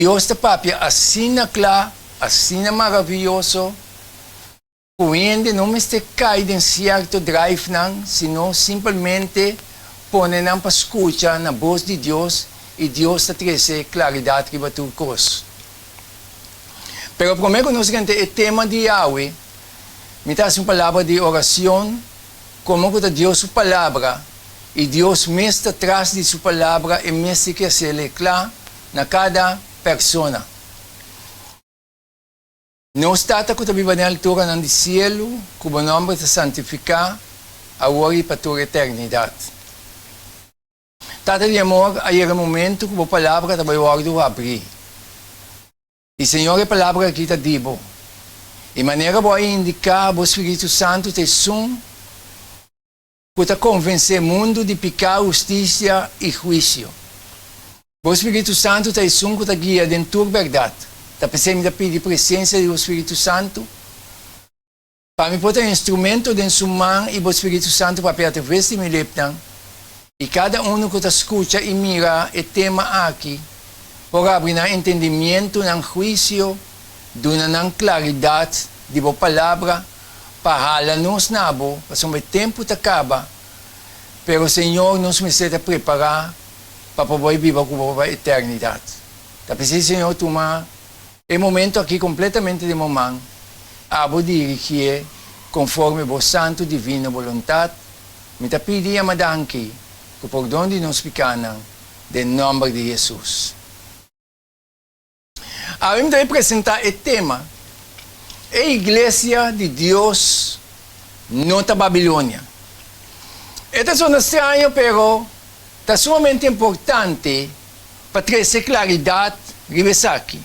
Dios ta papia asina kla, asina maravioso, ku hende no mester kai den sierto drivenan, sino simpelmente pone nan pa skucha na bos di Dios i Dios ta trese klaridat riba tur kos. Pero promé ku nos renta e tema di awe, mi ta hasi un palabra di oracion komo ku ta Dios su palabra i Dios mes ta tras di su palabra e mester ke hasel'e kla na kada persona. Nos Tata ku ta biba den alturanan di sielu, ku bo nòmber ta santifiká awor i pa tur eternidat. Tata di amor, a yega e momentu ku bo palabra ta bai wòrdu habrí. I Señor e palabra aki ta di bo. I manera bo a indiká, bo Spiritu Santu ta esun ku ta konvensé mundu di piká, hustisia i huisio. Bo Spiritu Santu ta esun ku ta guia den tur bèrdat. Ta p'esei mi ta pidi presensia di bo Spiritu Santu pa mi por ta instrumento den su man i bo Spiritu Santu papia atraves di mi lepnan, i kada unu ku ta skucha i mira e tema aki por abri nan entendimientu, nan huisio, duna nan klaridat di bo palabra, pa hala nos na bo, pasobra e tempu ta kaba, pero Señor nos mester ta prepará pa por bai biba ku bo pa eternidat. Ta p'esei Señor tuma e momento aki kompletamente den bo man, abo dirigié konforme bo santu divino boluntat, mi ta pidi i ama danki ku pordon di nos pikánan den nòmber di Hesus. Awe mi ta bay presenta e tema, E Iglesia di Dios No Ta Babilonia. E ta sona straño pero ta sumamente importante pa trece claridad riba esaki.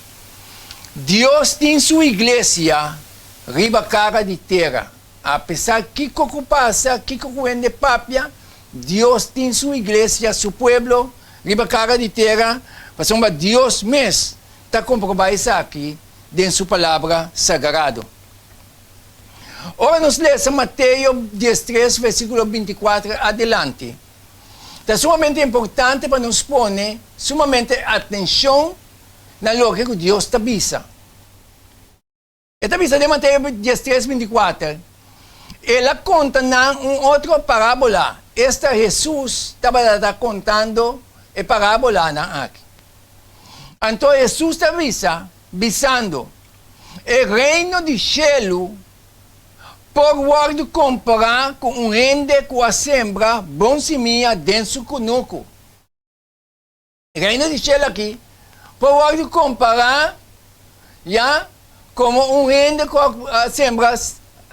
Dios tin su iglesia riba cara di tera. Apesar kiko ku pasa, kiko ku hende papia, Dios tin su iglesia, su pueblo, riba kara di tera, pasobra Dios mes ta komprobá esaki den su Palabra sagrado. Ora nos lesa Mateo 13 versíkulo 24 adelante, ta sumamente importante pa nos pone sumamente atenshon na loke ku Dios ta bisa. E ta bisa den Mateo 13, 24, El a konta nan un otro parábola, esta Hesus tabata ta kontando e parábolanan aki. Anto Hesus ta bisa, bisando, E reino di shelu por wòrdu kompará ku un hende ku a sembra bon simia den su kunuku. Reino di shelu aki por wòrdu kompará ya komo un hende ku a sembra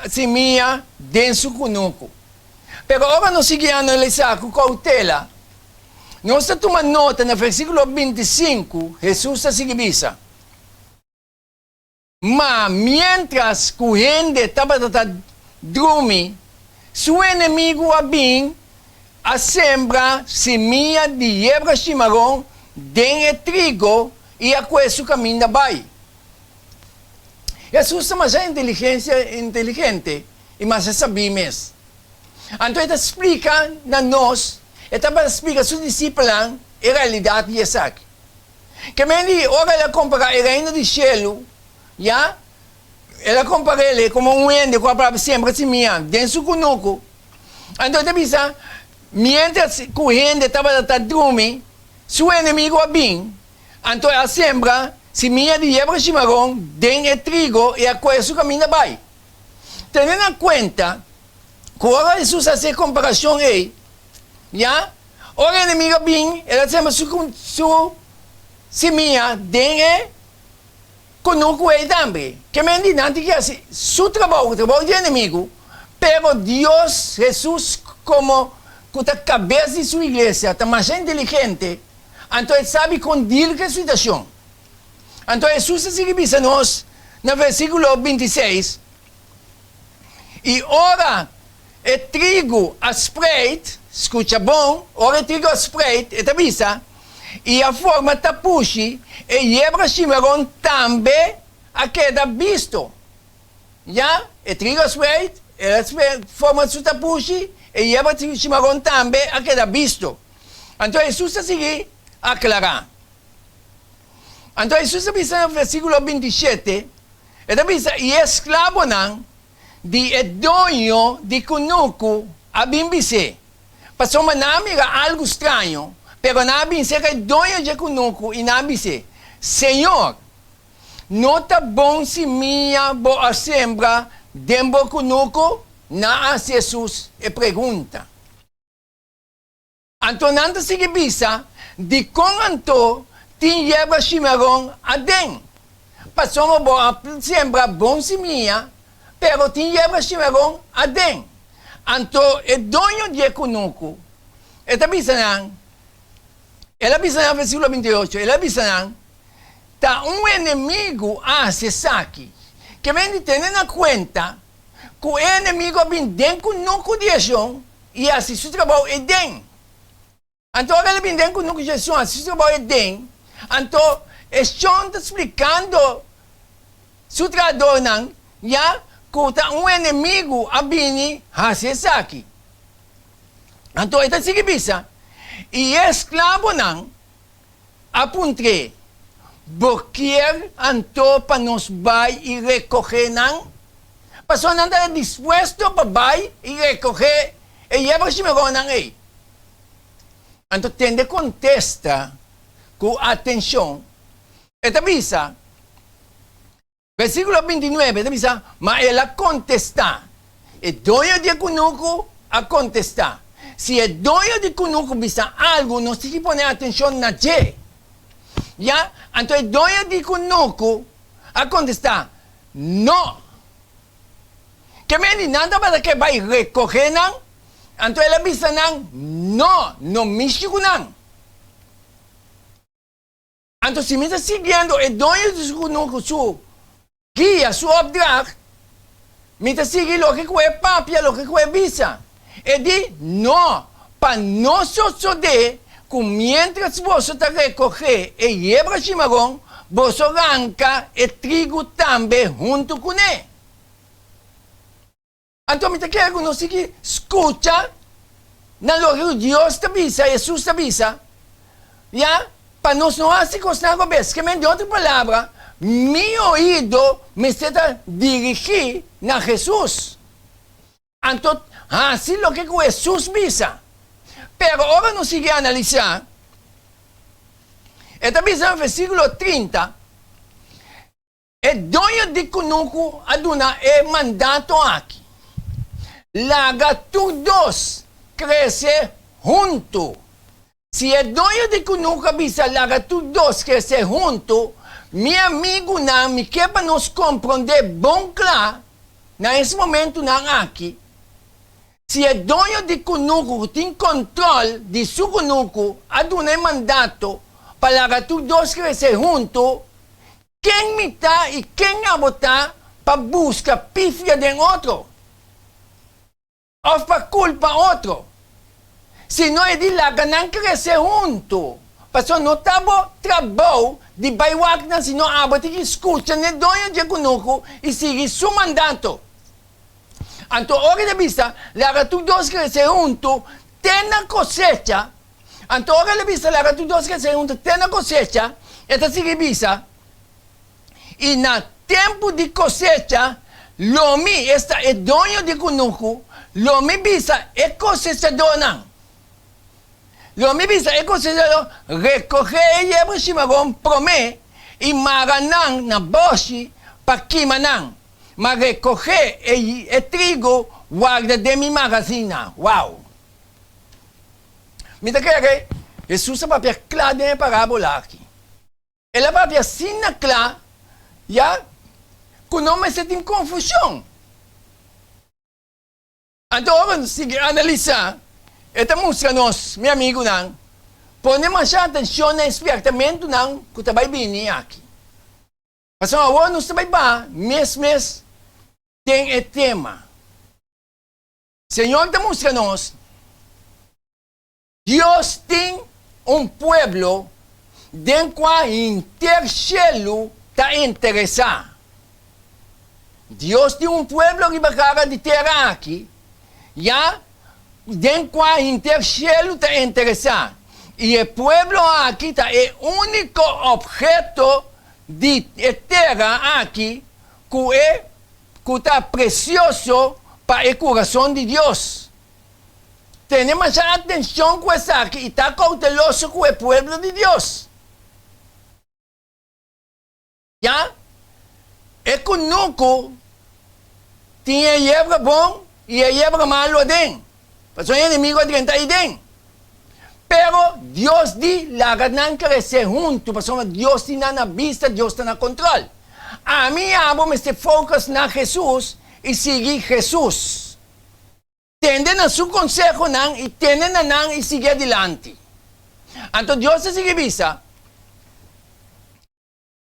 simia den su kunuku. Pero ora nos sigui analisá ku koutela, nos ta tuma nota na versíkulo 25, Hesus ta sigui bisa, Ma miéntras ku hende tabata ta drumi, su enemigu a bin a sembra simia di yebra shimaron den e trigo i a kue su kaminda bai. Hesus ta masha inteligensia inteligente i masha sabí mes. Anto e ta splika na nos, e tabata splika su disipelnan e realidat di esaki. Ke men di ora el a kompará e Reino di shelu, ya, el a kompar'é komo un hende ku a papia sembra simia den su kunuku. Anto e ta bisa, miéntras ku hende tabata ta drumi, su enemigu a bin, anto el a sembra simia di yebra shimaron den e trigo i a kohe su kaminda bai. Tene na kuenta ku ora Hesus hasi e komparashon ei, ya, Ora e enemigo a bin, el a sembra su su simia den e kunuku ei tambe. Ke men di nan tin ke hasi su trabou, trabou di e enemigo, pero Dios, Hesus komo ku ta kabes di su iglesia, ta masha inteligente, anto e sabi kon deal ku e situashon. Anto Hesus ta sigui bisa nos na versikulo 26, I ora e trigu a spreit, skucha bon, ora e trigu a spreit, e ta bisa, i a forma tapushi, e yebra shimaron tambe a keda bisto. Ya, e trigu a spreit, el a forma su tapushi, e yebra shimaron tambe a keda bisto. Anto Hesus ta sigui aklará. Anto Hesus a bisa na versíkulo 27, e ta bisa, I e esklabonan di e doño di kunuku a bin bis'é, pasobra nan a mira algu straño, pero nan a bin serka e doño dje kunuku i nan a bis'é, Señor, no ta bon simia bo a sembra den bo kunuku? Nan a hasi Hesus e pregunta. Anto nan ta sigui bisa, Dikon anto tin yerba shimaron aden? Pasobra bo a sembra bon simia, pero tin yerba shimaron aden. Anto e doño di e kunuku, e ta bisa nan, el a bisa nan, versíkulo 28, el a bisa nan, Ta un enemigu a hasi esaki. Ke men di tene na kuenta ku e enemigu a bin den kunuku di e shon i hasi su trabou eden. Anto ora el a bin den kunuku di e shon hasi su trabou eden, anto e shon ta splikando su trahadornan ya ku ta un enemigu a bini hasi esaki. Anto e ta sigui bisa, I e esklabonan a puntr'é, Bo kier anto pa nos bai i rekohé nan? Pasobra nan tabata dispuesto pa bai i rekohé e yerba shimeronnan ei. Anto tende kontesta ku atenshon. E ta bisa, Versíkulo 29 ta bisa, Ma el a kontestá, E doño di e kunuku a kontestá. Si e doño di kunuku bisa algu, nos tin ki pone atenshon na dje. Ya, anto e doño di kunuku a kontestá, No! Ke men di nan tabata ke bai rekohé nan, anto el a bisa nan, No, no mishi ku nan. Anto si mi ta siguiendo e doño di su kunuku su guia, su opdracht, mi ta sigui loke ku e papia, loke ku e bisa. E di, No, pa no sosodé ku miéntras boso ta rekohé e yebra shimaron, boso ranka e trigu tambe huntu kuné. Anto mi ta kere ku nos sigui skucha na loke ku Dios ta bisa, Hesus ta bisa, ya, pa nos no hasi kosnan robes. Ke men, den otro palabra, mi oido mester ta dirigí na Hesus. Anto hasi loke ku Hesus bisa. Pero ora nos sigui analisá, e ta bisa na versíkulo 30, E doño di kunuku a duna e mandato aki, Laga tur dos krese huntu. Si e doño di kunuku a bisa laga tur dos krese huntu, mi amigunan, mi ke pa nos komprondé bon kla na es momentunan aki, si e doño di kunuku ku tin kòntròl di su kunuku a duna e mandato pa laga tur dos krese huntu, Ken mi ta i ken abo ta pa buska pifia den otro òf pa kulpa otro? Si no e di laga nan krese huntu, pasobra no ta bo trabou di bai wak nan, sino abo tin ki skucha n'e doño dje kunuku i sigui su mandato. Anto ora e ta bisa, Laga tur dos krese huntu te na kosecha, Anto ora el a bisa laga tur dos kese huntu te na kosecha, e ta sigui bisa, I na tempu di kosecha lo mi, esta e doño di kunuku, lo mi bisa e kosechadónan, lo mi bisa e kosechadó, Rekohé e yerba shimaron promé i mara nan na bòshi pa kima nan, ma rekohé e trigo warda den mi magazina. Wow! Mi ta kere Hesus a papia kla den e parábola aki. El a papia asina kla ya ku no mester tin konfushon. Anto ora nos sigui analisá, e ta mustra nos, mi amigunan, pone masha atenshon na e spièrtamentunan ku ta bai bini aki. Pasobra awor nos ta bai baha mes mes den e tema. Señor ta mustra nos, Dios tin un pueblo den kua henter shelu ta interesá. Dios tin un pueblo riba kara di tera aki, ya, den kua henter shelu ta interesá. I e pueblo aki ta e úniko opheto di e tera aki ku e ku ta presioso pa e kurason di Dios. Tene masha atenshon ku esaki i ta kouteloso ku e pueblo di Dios. Ya, e kunuku tin e yebra bon i e yebra malu aden, pasobra e enemigu a drenta aiden. Pero Dios di laga nan krese huntu, pasobra Dios tin nan na bista, Dios ta na kontrol. Ami i abo mester focus na Hesus i sigui Hesus. Tende na su konsehonan i tene na nan i sigui adilanti. Anto Dios ta sigui bisa,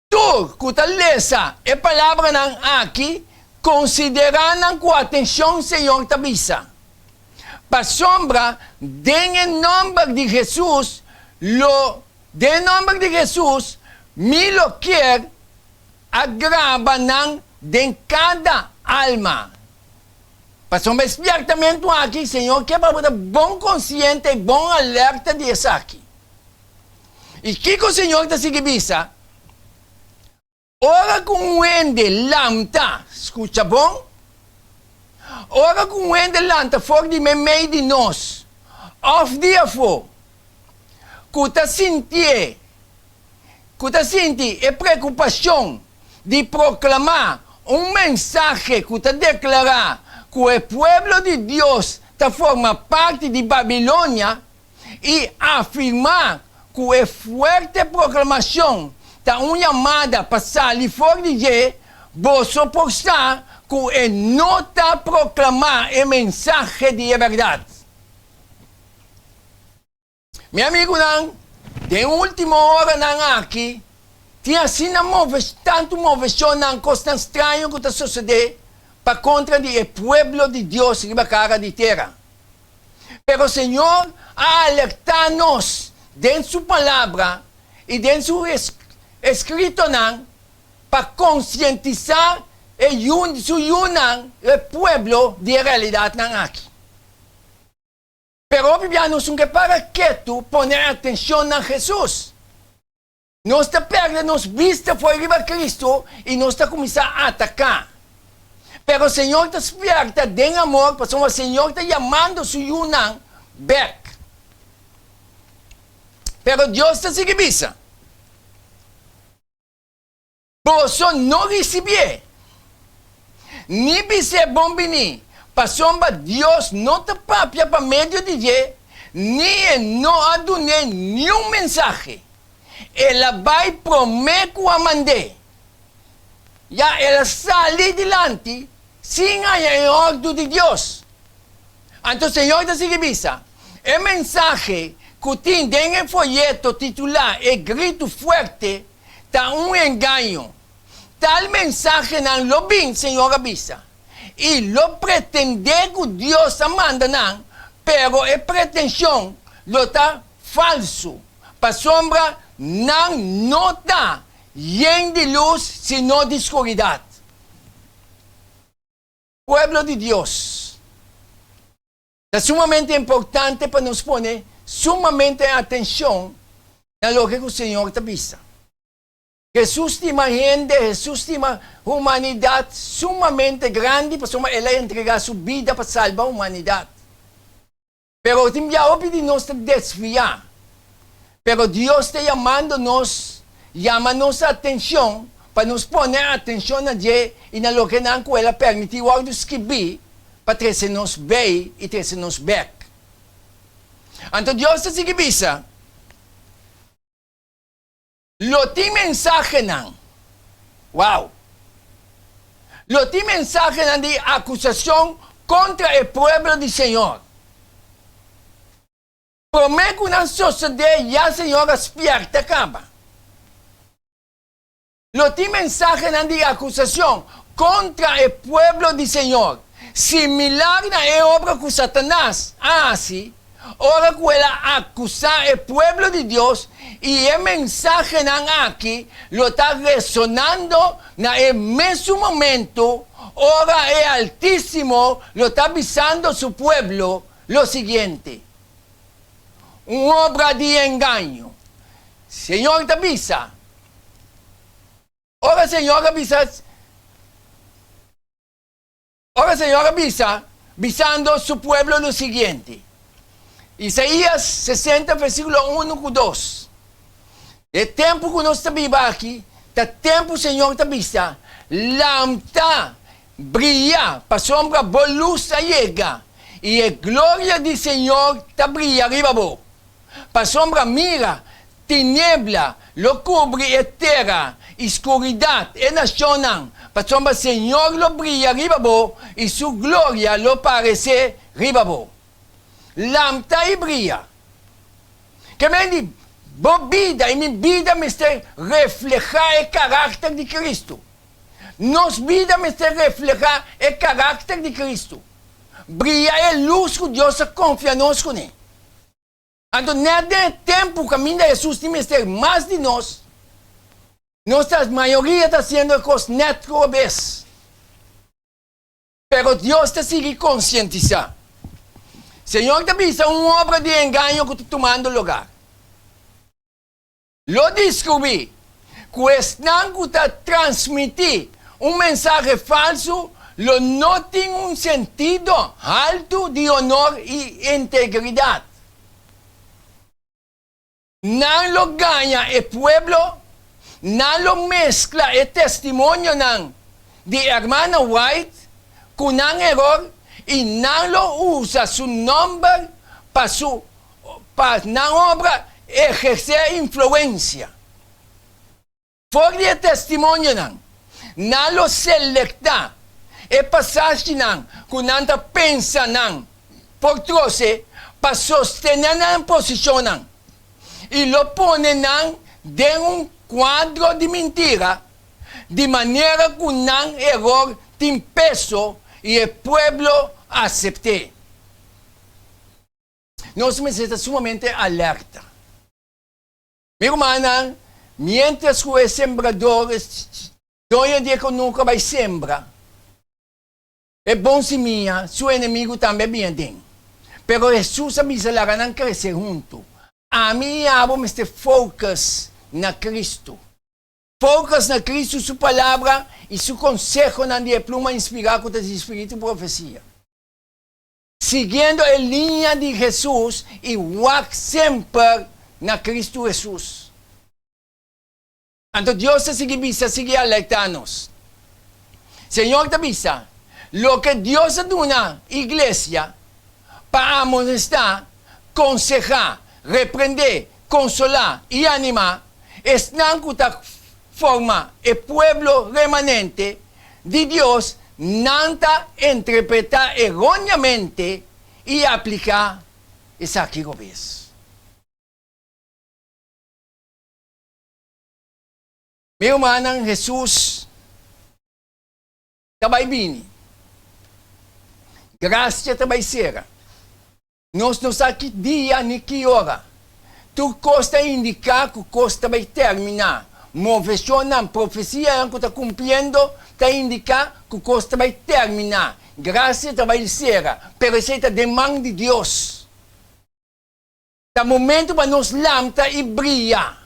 Tur ku ta lesa e palabranan aki, konsiderá nan ku atenshon, Señor ta bisa. Pasobra den e nòmber di Hesus lo den e nòmber di Hesus mi lo kier a graba nan den kada alma. Pasobra e spièrtamentu aki, Señor ke pa bo ta bon konsiente i bon alerta di esaki. I kiko Señor ta sigui bisa? Ora ku un hende lanta, skucha bon, ora ku un hende lanta for di meimei di nos òf di afó, ku ta sintié, ku ta sinti e preokupashon di proklamá un mensahe ku ta deklará ku e pueblo di Dios ta forma parti di Babilonia i afirmá ku e fuerte proklamashon ta un yamada pa sali for di dje, boso por sa ku e no ta proklamá e mensahe di e bèrdat. Mi amigunan, den último oranan aki, tin asina move, tantu moveshonnan, kosnan straño ku ta sosodé pa kontra di e pueblo di Dios riba kara di tera. Pero Señor a alertá nos den Su Palabra i den Su eskritonan pa konsientisá e Su yunan, e pueblo, di e realidatnan aki. Pero hopi bia nos un ke para ketu pone atencion na Jesus. Nos ta perde nos bista fo'i riba Cristo i nos ta cuminsa ataca. Pero Señor ta spierta den amor pasobra Señor ta yamando su yunan bek. Pero Dios ta sigui bisa. Boso no risibié, ni bis'é bon biní, pasobra Dios no ta papia pa medio di dje, ni e no a dun'é niun mensahe. El a bai promé ku a mand'é. Ya el a sali dilanti sin haña e òrdu di Dios. Anto Señor ta sigui bisa, E mensahe ku tin den e foyeto titulá E Gritu Fuerte ta un engaño. Tal mensahenan lo bin, Señor a bisa, i lo pretendé ku Dios a manda nan, pero e pretenshon lo ta falsu, pasobra nan no ta yen di lus sino di skuridat. Pueblo di Dios. Ta sumamente importante pa nos pone sumamente atencion na loke cu Señor ta bisa. Jesus stima hende, Jesus stima humanidad sumamente grandi pasobra El a entrega Su bida pa salba humanidad. Pero tin bia hopi di nos ta desvia. Pero Dios ta yamando nos, yama nos atencion pa nos pone atencion na dje y na lokenan cu El a permiti wordo skibi pa trece nos bei y trece nos bek. Anto Dios ta sigui bisa, Lo tin mensahenan, wow! Lo tin mensahenan di acusacion contra e pueblo di Señor. Prome cu nan sosode ya Señor a spierta caba. Lo tin mensahenan di acusacion contra e pueblo di Señor, similar na e obra cu Satanas a haci ora cu el a acusa e pueblo di Dios, y e mensahenan aki lo ta resonando na e mesun momento ora e Altisimo lo ta bisando su pueblo lo siguiente. Un obra di engaño. Señor ta bisa. Ora Señor a bisa, ora Señor a bisa, bisando su pueblo lo siguiente. Isaías 60 versículo 1 ku 2. E tempu ku nos ta biba aki, ta tempu Señor ta bisa, Lamta, bria, pasobra bo lus a yega, i e gloria di Señor ta bria riba bo. Pasobra mira, tiniebla lo kubri e tera, i skuridat e nashonnan, pasobra Señor lo bria riba bo, i su gloria lo paresé riba bo. Lamta i bria. Ke men di, bo bida i mi bida mester reflehá e karakter di Kristu. Nos bida mester reflehá e karakter di Kristu. Bria e lus ku Dios a konfia nos kuné. Anto nèt den e tempu kaminda Hesus tin mester mas di nos, nos ta mayoria ta hasiendo e kos nèt robes. Pero Dios ta sigui konsientisá. Señor ta bisa un obra di engaño ku ta tumando lugar. Lo diskubrí ku esnan ku ta transmití un mensahe falsu lo no tin un sentido haltu di onor i integridat. Nan lo gaña e pueblo, nan lo meskla e testimonionan di Hermana White ku nan eror i nan lo usa su nòmber pa su pa nan obra ehersé influensia. For di e testimonionan, nan lo selektá e pasashinan ku nan ta pensa nan por trose pa sostené nan posishonnan i lo pone nan den un kuadro di mintira di manera ku nan eror tin peso i e pueblo asept'é. Nos mester ta sumamente alerta. Mi rumannan, miéntras ku e sembrador, e doño di e kunuku a bai sembra e bon simia, su enemigu tambe a bini aden. Pero Hesus a bisa laga nan krese huntu. Ami i abo mester focus na Kristu. Focus na Kristu, su Palabra i su konsehonan di e pluma inspirá ku ta di spiritu profesia. Siguiendo e liña di Hesus i wak semper na Kristu Hesus. Anto Dios ta sigui bisa, sigui alertá nos. Señor ta bisa, Loke Dios a duna iglesia pa amonestá, konsehá, reprendé, konsolá i animá esnan ku ta forma e pueblo remanente di Dios, nan ta interpretá eróneamente i apliká esaki robes. Mi rumannan, Hesus ta bai bini. Grasia ta bai sera. Nos no sa ki dia ni ki ora. Tur kos ta indiká ku kos ta bai terminá. Moveshonnan, profesianan ku ta kumpliendo ta indiká ku kos ta bai terminá. Grasia ta bai sera, pero esei ta den man di Dios. Ta momento pa nos lamta i bria.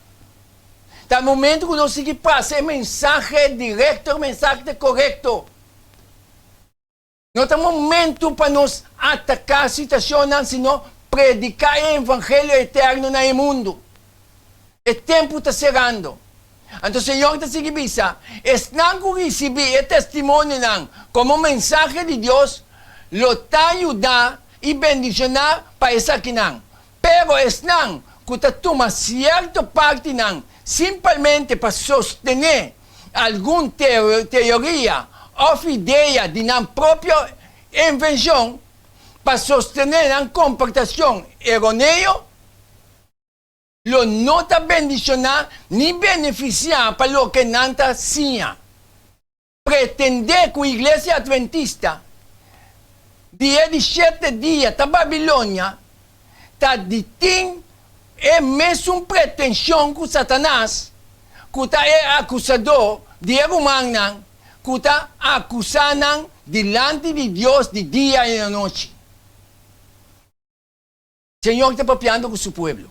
Ta momento ku nos sigui pasa e mensahe direkto, e mensahe korekto. No ta momento pa nos ataká situashonnan, sino prediká e evangelio eterno na e mundu. E tempu ta serando. Anto Señor ta sigui bisa, Esnan ku risibí e testimonionan komo mensahe di Dios lo ta yudá i bendishoná pa esakinan. Pero esnan ku ta tuma sierto partinan simpelmente pa sostené algun teoria òf idea di nan propio invenshon pa sostené nan komportashon eroneo, lo no ta bendishoná ni benefisiá pa loke nan ta siña. Pretendé ku Iglesia Adventista di e di shete dia ta Babilonia ta di tin e mesun pretenshon ku Satanas, ku ta e akusadó di e rumannan, ku ta akusá nan dilanti di Dios di dia i anochi. Señor ta papiando ku su pueblo.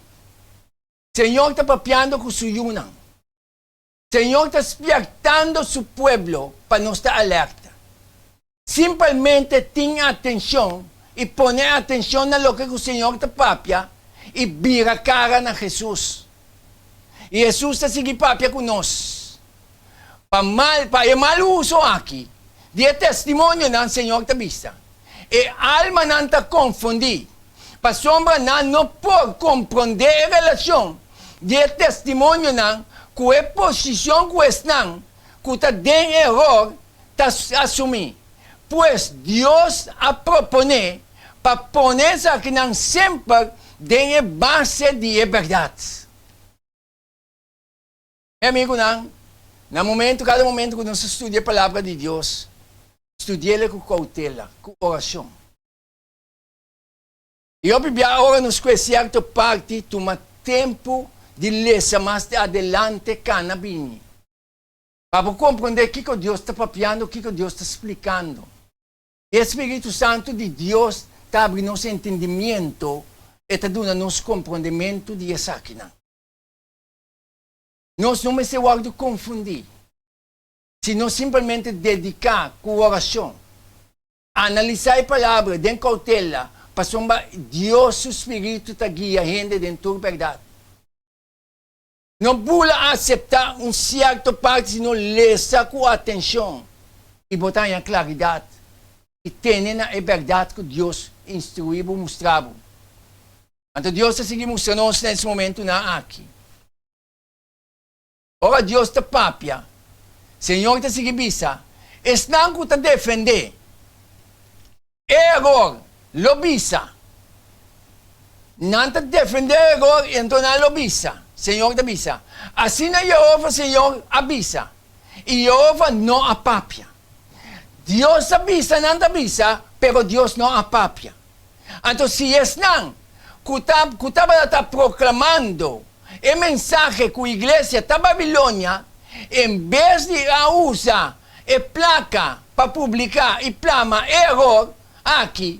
Señor ta papiando ku su yunan. Señor ta spièrtando su pueblo pa nos ta alerta. Simpelmente tin atenshon i pone atenshon na loke ku Señor ta papia i bira kara na Hesus. I Hesus ta sigui papia ku nos. Pa mal, pa e mal uso aki di e testimonionan Señor ta bisa, e almanan ta konfundí, pasobra nan no por komprondé e relashon di e testimonionan ku e posishon ku esnan ku ta den eror ta asumí. Pues Dios a proponé pa pone esakinan semper den e base di e bèrdat. Mi amigunan, na momento, kada momento ku nos ta studia e Palabra di Dios, studi'el ku koutela, ku orashon. I hopi bia ora nos kue sierto parti, tuma tempu di lesa mas di adelante kana bini, pa bo komprondé kiko Dios ta papiando, kiko Dios ta splikando. I e Spiritu Santu di Dios ta abri nos entendimiento, e ta duna nos komprondementu di esakinan. Nos no mester wòrdu konfundí si nos simpelmente dediká ku orashon, analisá e Palabra den koutela, pasobra Dios su spiritu ta guia hende den tur bèrdat. No bula aseptá un sierto parti sino lesa ku atenshon i bo ta haña klaridat i tene na e bèrdat ku Dios instruí bo, mustra bo. Anto Dios ta sigui mustra nos na es momentunan aki. Ora Dios ta papia, Señor ta sigui bisa, Esnan ku ta defendé e eror lo bisa. Nan ta defendé e eror i anto nan lo bisa, Señor ta bisa. Asina Yehova Señor a bisa, i Yehova no a papia. Dios a bisa, nan ta bisa, pero Dios no a papia. Anto si esnan ku ta ku tabata ta proklamando e mensahe ku iglesia ta Babilonia, en bes di a usa e plaka pa publiká i plama e eror aki,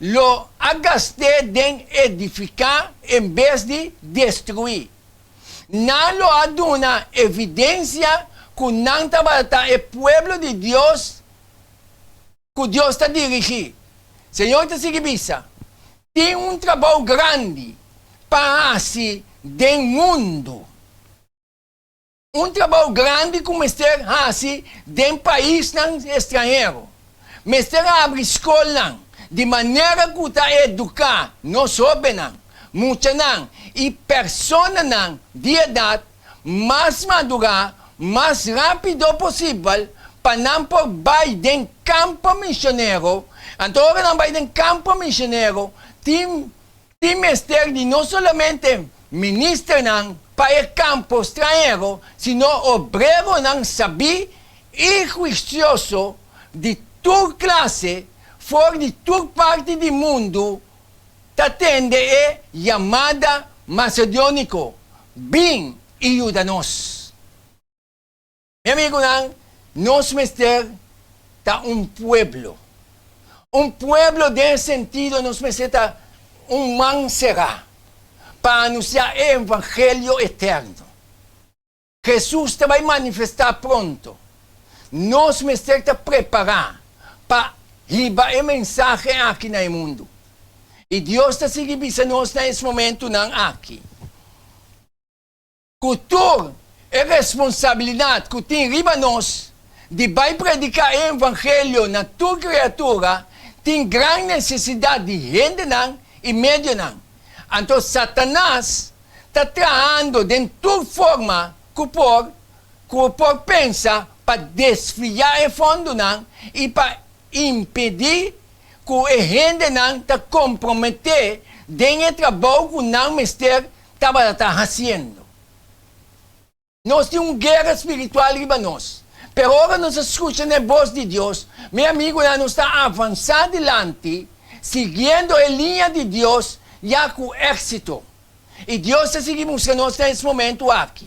lo a gast'é den edifiká en bes di destruí. Nan lo a duna evidensia ku nan tabata ta e pueblo di Dios ku Dios ta dirigí. Señor ta sigui bisa, Tin un trabou grandi pa hasi den mundu. Un trabou grandi ku mester hasi den paisnan estranhero. Mester abri skolnan di manera ku ta eduká nos hóbennan, muchanan i personanan di edat mas madurá mas rápido posibel pa nan por bai den kampo misionero. Anto ora nan bai den kampo misionero tin tin mester di no solamente ministernan pa e kampo stranhero sino obreronan sabí i huisioso di tur klase for di tur parti di mundu ta tende e yamada macedóniko, Bin i yuda nos. Mi amigunan, nos mester ta un pueblo. Un pueblo den e sentido nos mester ta un man será pa anunsiá e evangelio eterno. Hesus ta bai manifestá pronto. Nos mester ta prepará pa hiba e mensahe aki na e mundu. I Dios ta sigui bisa nos na es momentunan aki ku tur e responsabilidat ku tin riba nos di bai prediká e evangelio na tur kriatura, tin gran nesesidat di hendenan i medionan. Anto Satanas ta trahando den tur forma ku por ku por pensa pa desviá e fondonan i pa impedí ku e hendenan ta komprometé den e trabou ku nan mester tabata ta hasiendo. Nos tin un guera spiritual riba nos, pero ora nos a skucha na e bos di Dios, mi amigunan, nos ta avansá dilanti siguiendo e liña di Dios ya ku éksito. I Dios ta sigui mustra nos na es momentu aki.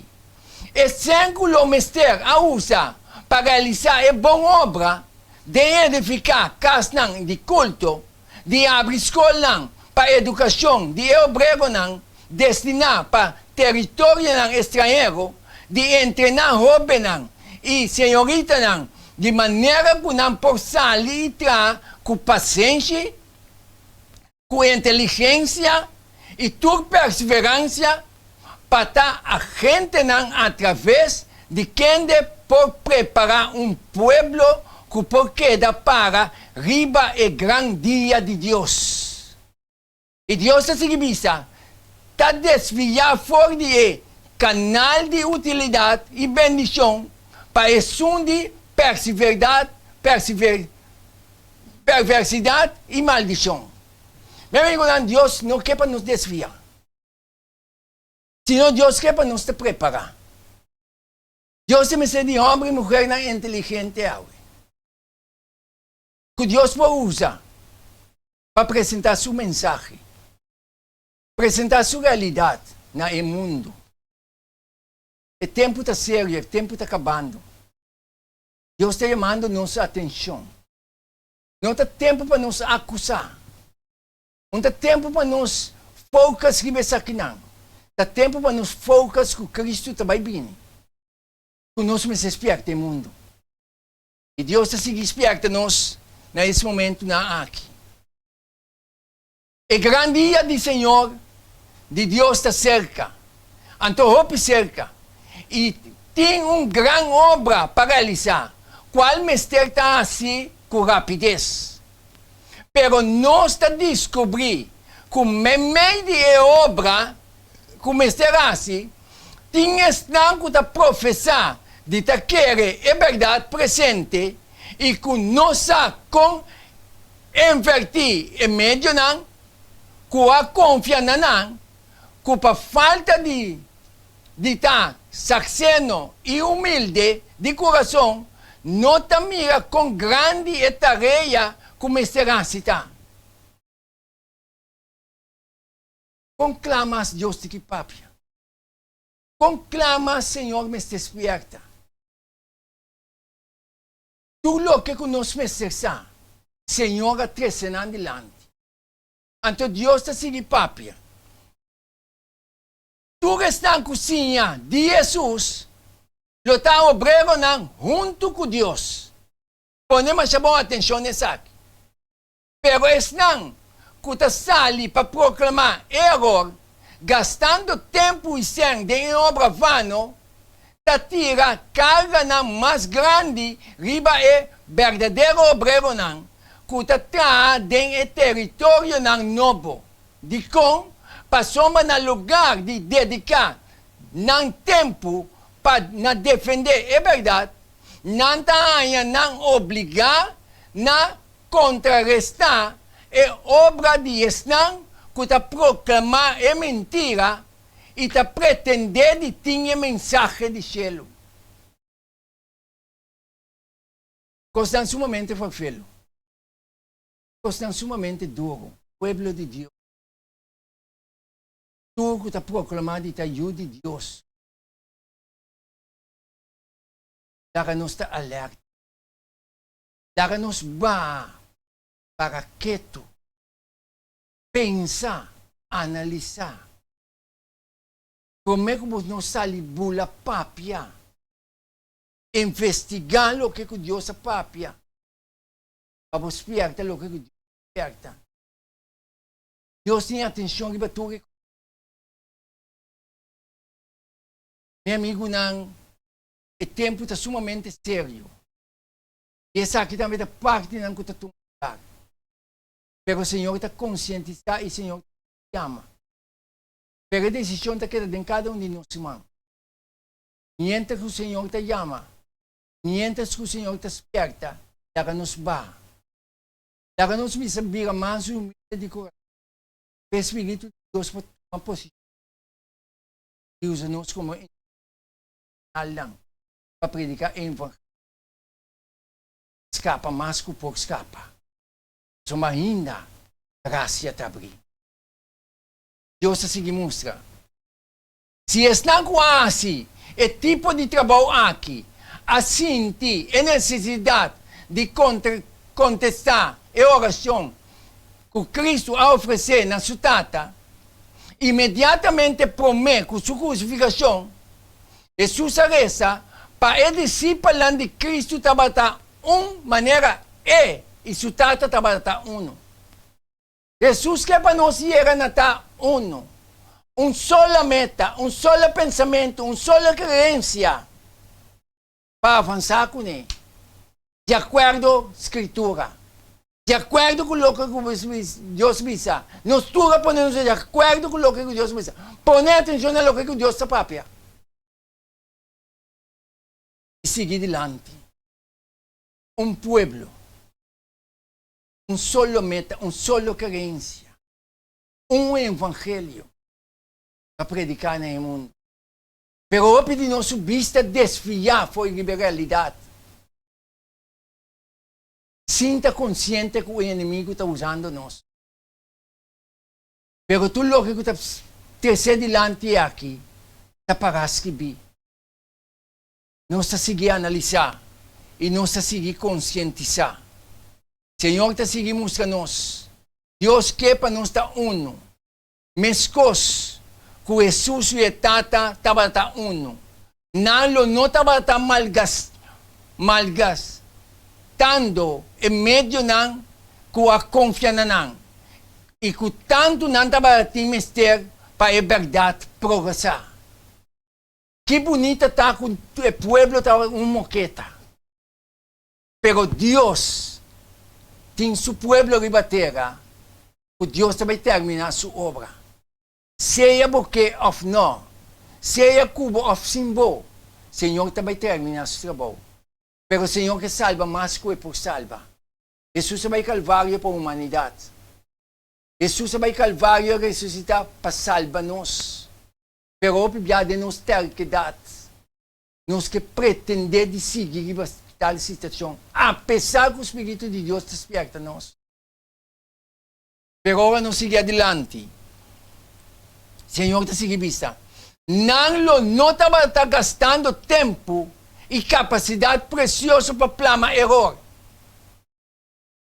E sèn ku lo mester a usa pa realisá e bon obra den edifiká kasnan di kulto, di habri skolnan. pa edukashon di e obreronan destiná pa teritorionan estranhero, di entrená hóbennan i señoritanan di manera ku nan por sali i traha ku pasenshi, ku inteligensia i tur perseveransia pa ta agentenan atraves di kende por prepará un pueblo ku por keda para riba e gran dia di Dios. I Dios ta sigui bisa, Ta desviá for di e kanal di utilidat i bendishon pa esun di persiverdat, persiver, perversidat i maldishon. Mi amigunan, Dios no ke pa nos desviá, sino Dios ke pa nos ta prepará. Dios ta mester di hòmber i muhernan inteligente awe, ku Dios por usa pa presentá su mensahe, presentá su realidat na e mundu. E tempu ta serio, e tempu ta kabando. Dios ta yamando nos atenshon. No ta tempu pa nos akusá. No ta tempu pa nos focus riba esakinan. Ta tempu pa nos focus ku Kristu ta bai bini. Ku nos mester spièrta e mundu. I Dios ta sigui spièrta nos na es momentunan aki. E gran dia di Señor, di Dios ta serka, anto hopi serka, i tin un gran obra pa realisá, kual mester ta hasi ku rapides. Pero nos ta diskubrí ku meimei di e obra ku mester hasi, tin esnan ku ta profesá di ta kere e bèrdat presente i ku no sa kon Invertí e medionan ku a konfia na nan ku pa falta di di ta sakseno i humilde di kurason no ta mira kon grandi e tarea ku mester hasi ta. Kon kla mas Dios tin ki papia? Kon kla mas Señor mester spierta? Tur loke ku nos mester sa, Señor a trese nan dilanti. Anto Dios ta sigui papia. Tur esnan ku siña di Hesus lo ta obreronan huntu ku Dios. Pone masha bon atenshon na esaki. Pero esnan ku ta sali pa proklamá e eror, gastando tempu i sèn den e obra vano, ta tira karganan mas grandi riba e berdadero obreronan ku ta traha den e teritorionan nobo. Dikon? Pasobra na lugar di dediká nan tempu pa na defendé e bèrdat, nan ta haña nan obligá na kontrarestá e obra di esnan ku ta proklamá e mentira i ta pretendé di tin e mensahe di shelu. Kosnan sumamente ferfelu, kosnan sumamente duru, pueblo di Dios, tur ku ta proklamá di ta yu di Dios, laga nos ta alerta. Laga nos baha para ketu, pensa, analisá. Promé ku bo no sali bula papia, investigá loke ku Dios a papia, pa bo spièrta loke ku Dios a spièrta. Dios tin atenshon riba tur e kos. Mi amigunan, e tempu ta sumamente serio. I esaki tambe ta partinan ku ta tuma lugar. Pero Señor ta konsientisá i Señor ta yama. Pero e desishon ta keda den kada un di nos man. Miéntras ku Señor ta yama, miéntras ku Señor ta spierta, laga nos baha. Laga nos bisa bira mas humilde di kurason, pa e Spiritu di Dios por tuma posishon i usa nos komo instrumentalnan pa prediká e evangelio. Skapa mas ku por skapa, pasobra ainda grasia ta abrí. Dios ta sigui mustra, Si esnan ku a hasi e tipo di trabou aki a sinti e nesesidat di kontestá e orashon. ku Kristu a ofresé na su Tata, imediatamente promé ku su krusifikashon, Hesus a resa pa e disipelnan di Kristu tabata un manera e i su Tata tabata unu. Hesus ke pa nos yega na ta unu, un sola meta, un sola pensamentu, un sola kreensia pa avansá kuné, di akuerdo Skritura, di akuerdo ku loke ku Dios bisa. Nos tur a pone nos di akuerdo ku loke ku Dios bisa. Pone atenshon na loke ku Dios ta papia i sigui dilanti. Un pueblo. Un solo meta, un solo creencia, un evangelio pa predica na e mundo. Pero hopi di nos su bista desvia fo'i riba e realidad, sin ta consciente cu e enemigo ta usando nos. Pero tur loke cu ta trece dilanti aki ta para scribi. Nos ta sigui analisá i nos ta sigui konsientisá. Señor ta sigui mustra nos. Dios ke pa nos ta unu, meskos ku Hesus i e Tata tabata unu. Nan lo no tabata malgastando e medionan ku a konfia na nan i ku tantu nan tabata tin mester pa e bèrdat progresá. Ki bunita ta ku e pueblo ta un moketa. Pero Dios tin su pueblo riba tera ku Dios ta bai terminá su obra. Sea bo ke òf nò, sea ku bo òf sin bo, Señor ta bai terminá su trabou. Pero Señor ke salba mas ku e por salba. Hesus a bai Kalvario pa humanidat. Hesus a bai Kalvario a resusitá pa salba nos. Pero hopi bia den nos terkedat, nos ke pretendé di sigui riba tal situashon, apesar ku spiritu di Dios ta spierta nos. Pero ora nos sigui adilanti, Señor ta sigui bisa, Nan lo no tabata gastando tempu i kapasidat presioso pa plama eror,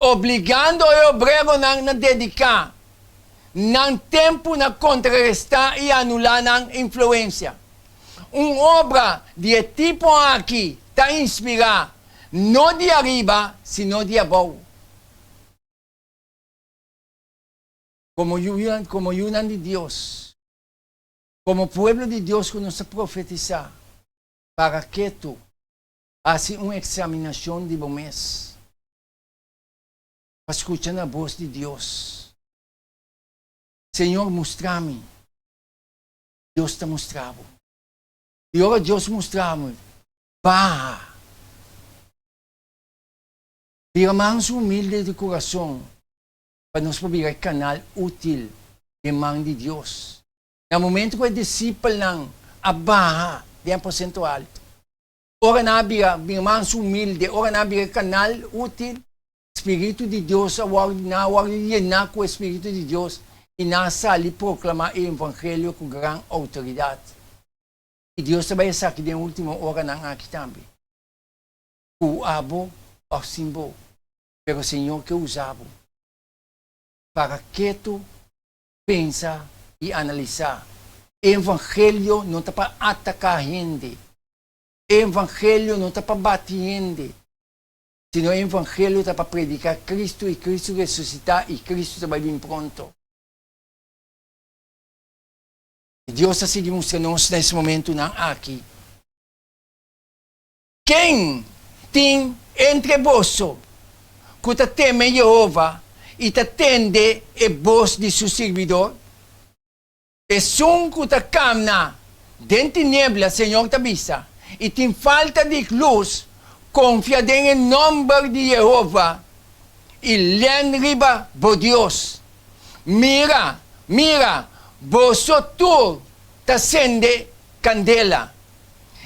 obligando e obreronan na dediká nan tempu na kontrarestá i anulá nan influensia. Un obra di e tipo aki ta inspirá no di ariba sino di abou. Komo komo yunan di Dios, komo pueblo di Dios ku nos ta profetisá, para ketu hasi un eksaminashon di bo mes. Pa skucha na bos di Dios. Señor mustra mi. Dios ta mustra bo. I ora Dios mustra mi, baha. Bira mansu humilde di kurason pa nos por bira e kanal útil den man di Dios. Na momento ku e disipelnan a baha den aposento alto, Ora nan a bira mansu humilde, ora nan a bira kanal útil, Spiritu di Dios a wòrdu, nan a wòrdu yená ku e Spiritu di Dios i nan a sali proklamá e evangelio ku gran outoridat. I Dios ta bai esaki den e último oranan aki tambe. Ku abo òf sin bo, pero Señor ke usa bo. Para ketu, pensa i analisá. E evangelio no ta pa ataká hende. E evangelio no ta pa bati hende, sino e evangelio ta pa prediká Cristo i Cristo resusitá i Cristo ta bai bin pronto. I Dios ta sigui mustra nos na es momentunan aki. Ken tin entre boso ku ta teme Yehova i ta tende e bos di su sirbidor? Esun ku ta kamna den tiniebla, Señor ta bisa, i tin falta di lus, konfia den e nòmber di Yehova i lèn riba bo Dios. Mira, mira, boso tur ta sende kandela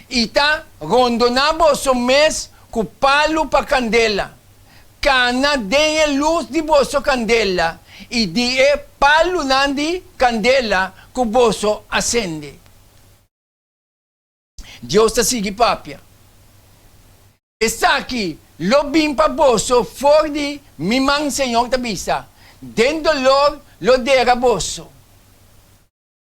i ta rondoná boso mes ku palu pa kandela. Kana den e lus di boso kandela i di e palunan di kandela ku boso a sende. Dios ta sigui papia, Esaki lo bin pa boso for di mi man, Señor ta bisa. Den dolor lo dera boso.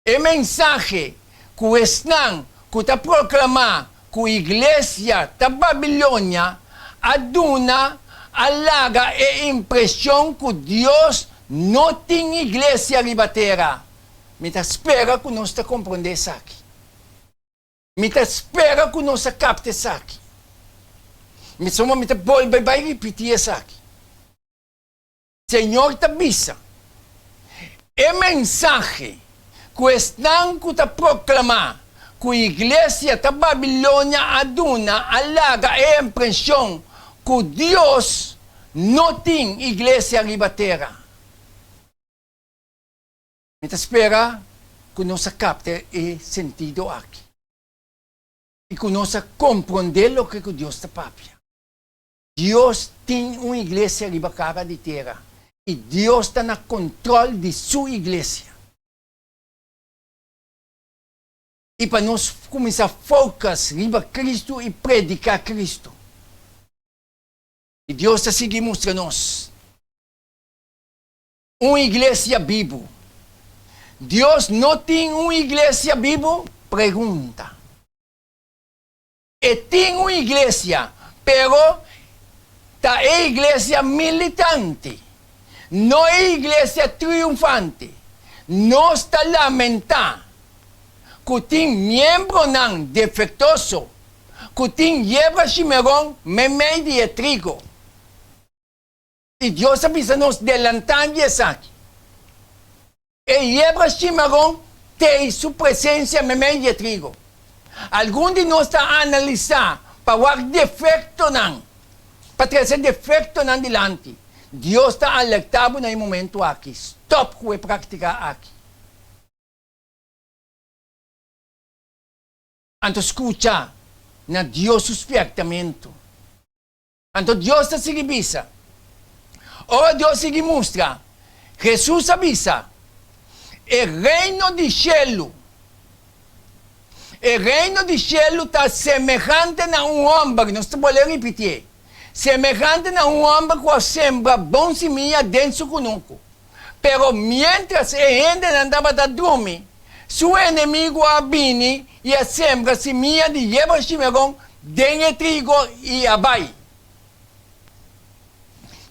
E mensahe ku esnan ku ta proklamá ku iglesia ta Babilonia a duna a laga e impreshon ku Dios no tin iglesia riba tera. Mi ta spera ku nos ta komprondé esaki. Mi ta spera ku nos a kapta esaki. Mi suma mi ta bolbe bai ripití esaki. Señor ta bisa, E mensahe ku esnan ku ta proklamá ku iglesia ta Babilonia a duna a laga e impreshon ku Dios no tin iglesia riba tera. Mi ta spera ku nos a kapta e sentido aki i ku nos a komprondé loke ku Dios ta papia. Dios tin un iglesia riba kara di tera i Dios ta na kontròl di su iglesia. I pa nos kuminsá focus riba Kristu i prediká Kristu. I Dios ta sigui mustra nos un iglesia bibu. Dios no tin un iglesia bibu? Pregunta. E tin un iglesia, pero ta e iglesia militante, no e iglesia triunfante. Nos ta lamentá ku tin miembronan defektoso ku tin yebra shimeron meimei di e trigo. I Dios a bisa nos delantá di esaki. E yebra shimaron tei su presensia meimei di e trigo. Algun di nos ta analisá pa wak defektonan, pa trese defektonan dilanti. Dios ta alertá bo na e momentu aki, stòp ku e praktika aki. Anto skucha na Dios su spièrtamentu. Anto Dios ta sigui bisa. Ora Dios sigui mustra, Hesus a bisa, E reino di shelu, e reino di shelu ta semehante na un hòmber, nos ta bolbe ripitié, semehante na un hòmber ku a sembra bon simia den su kunuku. Pero miéntras e hendenan tabata drumi, su enemigu a bini i a sembra simia di yerba shimeron den e trigo i a bai.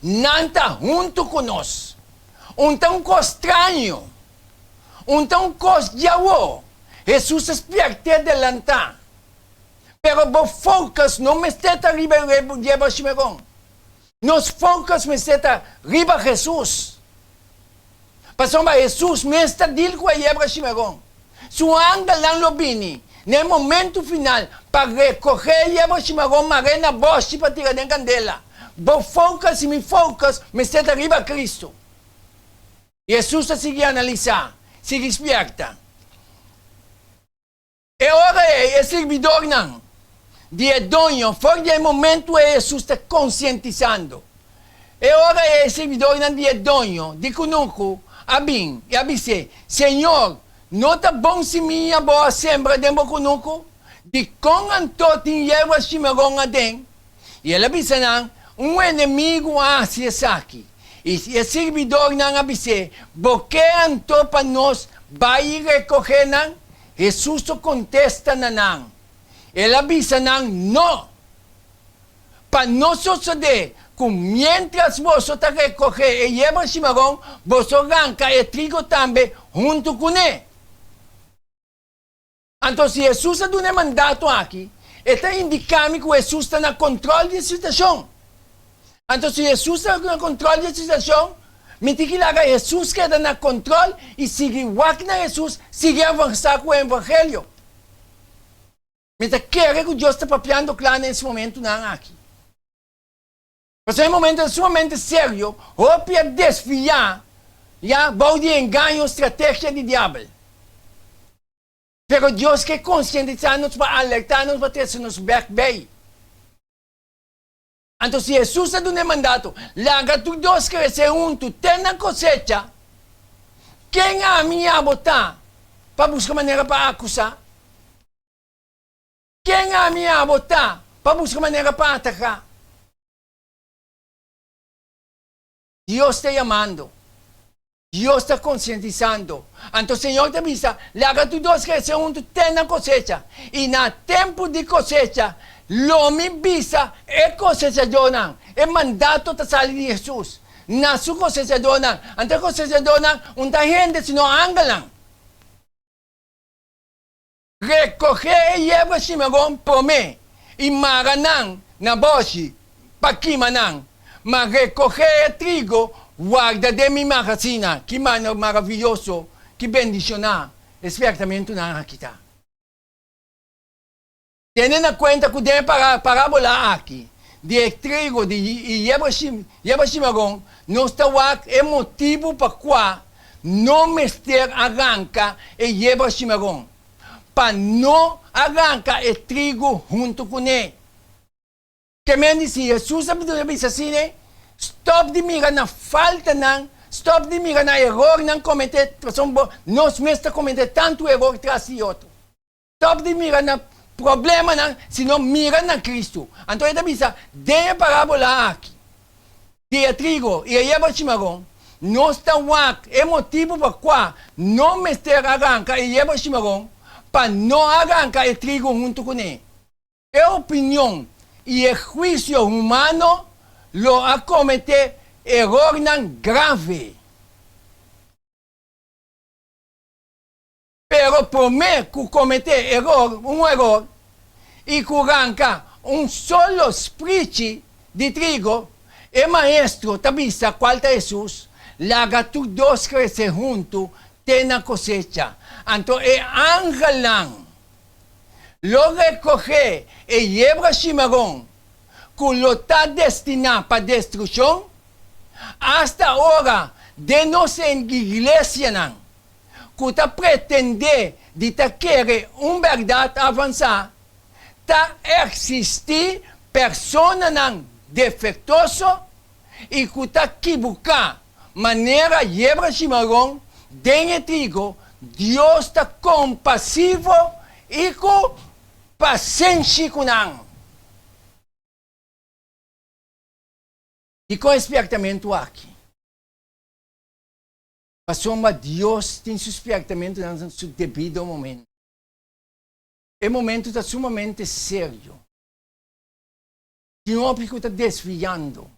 Nan ta huntu ku nos. Un ta un kos straño. Un ta un kos djawo. Hesus a spièrt'é delantá. Pero bo focus no mester ta riba e yerba shimeron. Nos focus mester ta riba Hesus. Pasobra Hesus mes ta deal ku e yebra shimeron. Su angelnan lo bini na e momento final pa rekoge e yebra shimeron mar'é na bòshi pa tira den kandela. Bo focus i mi focus mester ta riba Cristo. Hesus ta sigui analisá, sigui spièrta. E ora ei e sirbidornan di e doño, for di e momentu ei Hesus ta konsientisando, e ora ei e sirbidornan di e doño di kunuku a bin i a bis'é, Señor, no ta bon simia bo a sembra den bo kunuku? Dikon anto tin yerba shimeron aden? I el a bisa nan, Un enemigu a hasi esaki. I e sirbidornan a bis'é, Bo ke anto pa nos bai i rekohé nan? Hesus a kontesta na nan. El a bisa nan, No! Pa no sosodé ku miéntras boso ta rekohé e yerba shimaron, boso ranka e trigo tambe huntu kuné. Anto si Hesus a duna e mandato aki, e ta indiká mi ku Hesus ta na kontròl di e situashon. Anto si Hesus ta na kontròl di e situashon, mi tin ki laga Hesus keda na kontròl i sigui wak na Hesus, sigui avansá ku e evangelio. Mi ta kere ku Dios ta papiando kla na es momentunan aki. Pasobra e momento ta sumamente serio, hopi a desviá ya bou di engaño strategia di diabel. Pero Dios ke konsientisá nos pa alertá nos pa trese nos bèk bei. Anto si Hesus a duna e mandato, Laga tur dos krese huntu te na kosecha, ken ami i abo ta pa buska manera pa akusá? Ken ami i abo ta pa buska manera pa ataká? Dios ta yamando. Dios ta konsientisando. Anto Señor ta bisa, Laga tur dos krese huntu te na kosecha, i na tempu di kosecha lo mi bisa e kosechadónan. E mandato ta sali di Hesus na su kosechadónan. Anto e kosechadónan un ta hende sino angelnan. Rekohé e yerba shimaron promé i mara nan na bòshi pa kima nan, ma rekohé e trigo warda den mi magasina. Ki manera maravioso, ki bendishoná e spièrtamentunan aki ta! Tene na kuenta ku den e parábola aki di e trigo i yerba shimaron, nos ta wak e motibu pa kua no mester a ranka e yerba shimaron, pa no a ranka e trigo huntu kuné. Ke men di si Hesus a bisa asina, Stòp di mira na faltanan, stòp di mira na erornan kometé, pasobra nos mes ta kometé tantu eror tras di otro. Stop di mira na problemanan, sino mira na Cristo. Anto e ta bisa, den e parabola aki di e trigo i e yerba chimaron, nos ta wak e motibu pa kua no mester a ranka e yerba chimaron pa no a ranka e trigo huntu kuné. E opinion i e huisio humano lo a kometé erornan grave. Pero promé ku kometé eror, un eror, i ku ranka un solo sprichi di trigo, e maestro ta bisa kual ta Hesus, Laga tur dos krese huntu te na kosecha. Anto e angelnan lo rekohé e yebra shimaron ku lo ta destiná pa destrukshon, asta ora den nos iglesianan ku ta pretendé di ta kere un bèrdat avansá, ta eksistí personanan defektoso i ku ta kibuká manera yebra shimaron den e trigo, Dios ta kompasivo i ku pasenshi ku nan. Dikon e spièrtamentu aki? Pasobra Dios tin su spièrtamentunan na su debido momento. E momento ta sumamente serio. Tin hopi ku ta desviando,